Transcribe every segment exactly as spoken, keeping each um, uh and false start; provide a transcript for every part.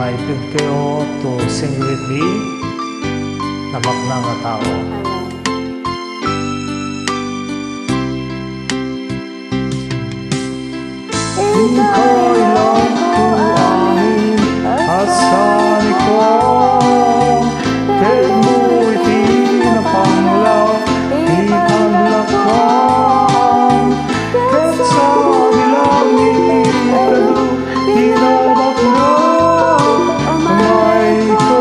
Maited kayo to sing with me, Nabaknang a Tao. Amen. Inkay laeng amin a sanikuam, ket mo iti napanglaw ti paglakuam, ket sa langit kadu ti nabaknang, umayka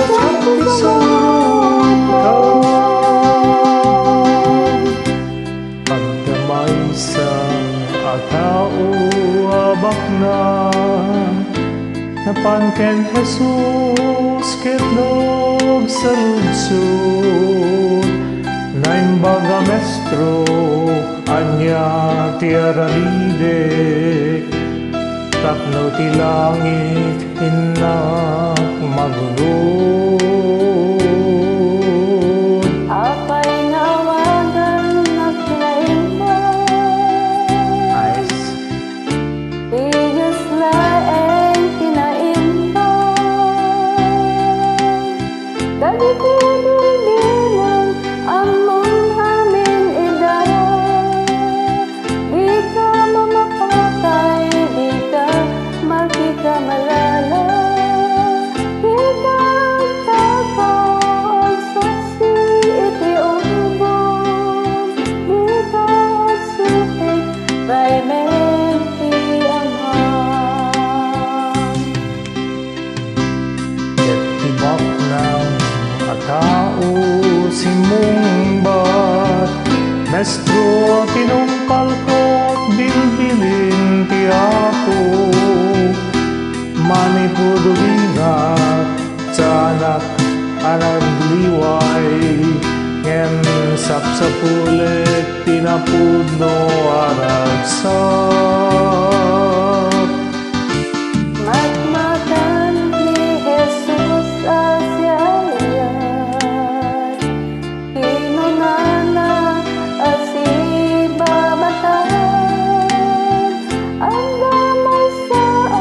siak ti sangutan. Adda maysa a tao a baknang, napan ken Jesus ket nagsarudso. Naimbag a, "Maestro, ania ti aramidek tapno ti langit innak magunod?" Apay nga awagannak ti naimbag? Nice. Ti Dios laeng ti naimbag. Dagiti bilbilin, ammom amin ida. Dika mamapatay, dika makikamalala. Dika agtapa, agsaksi iti ubbing. Dika agsipit, raymen ti Amaak. Ket ti baknang a tao simmungbat, "Maestro, tinungpalko ti bilbilin ti Apo. Manipud ubingak, saanak a nagliway, ngem sapsapulik ti napudno a ragsak." Matmakan ni Jesus a siayan, kinunana a sibabatan, adda maysa a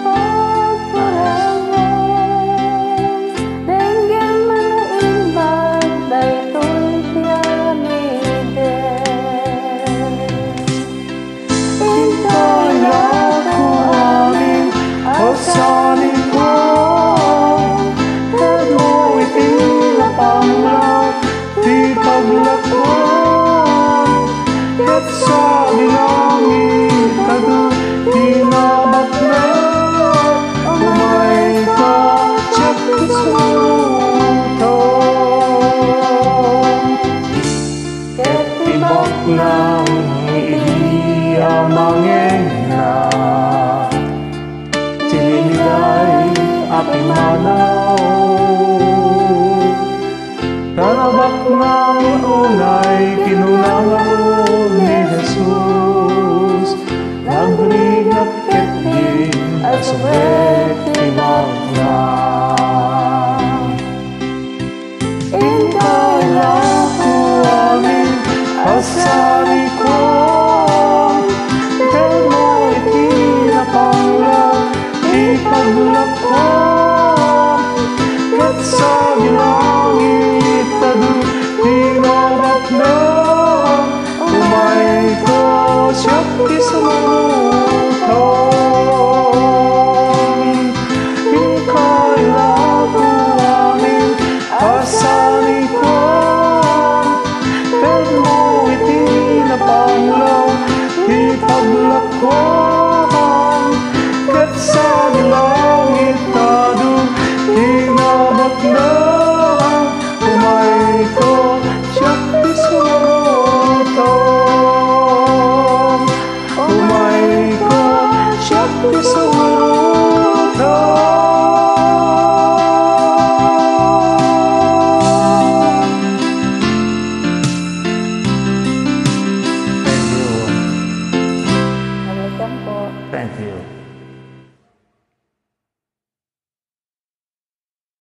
pagkurangan, denggem a naimbag daytoy ti aramidek. Inkay laeng amin a sanikuam, tapno iti napanglaw ti paglakuam, ket sa langit kadu ti nabaknang, umayka siak ti sangutan. Ket ti baknang idi a mangngegna, siniligay a pimmanaw. Ta nabaknang unay kinuna ngarud ni Jesus, nagrigat ketdi a subek ti baknang. Inkay laeng amin a sanikuam, tapno iti napanglaw ti paglakuam, ket sa langit kadu ti nabaknang, umayka siak ti sangutan. Inkay laeng amin a sanikuam, tapno iti napanglaw ti paglakuam,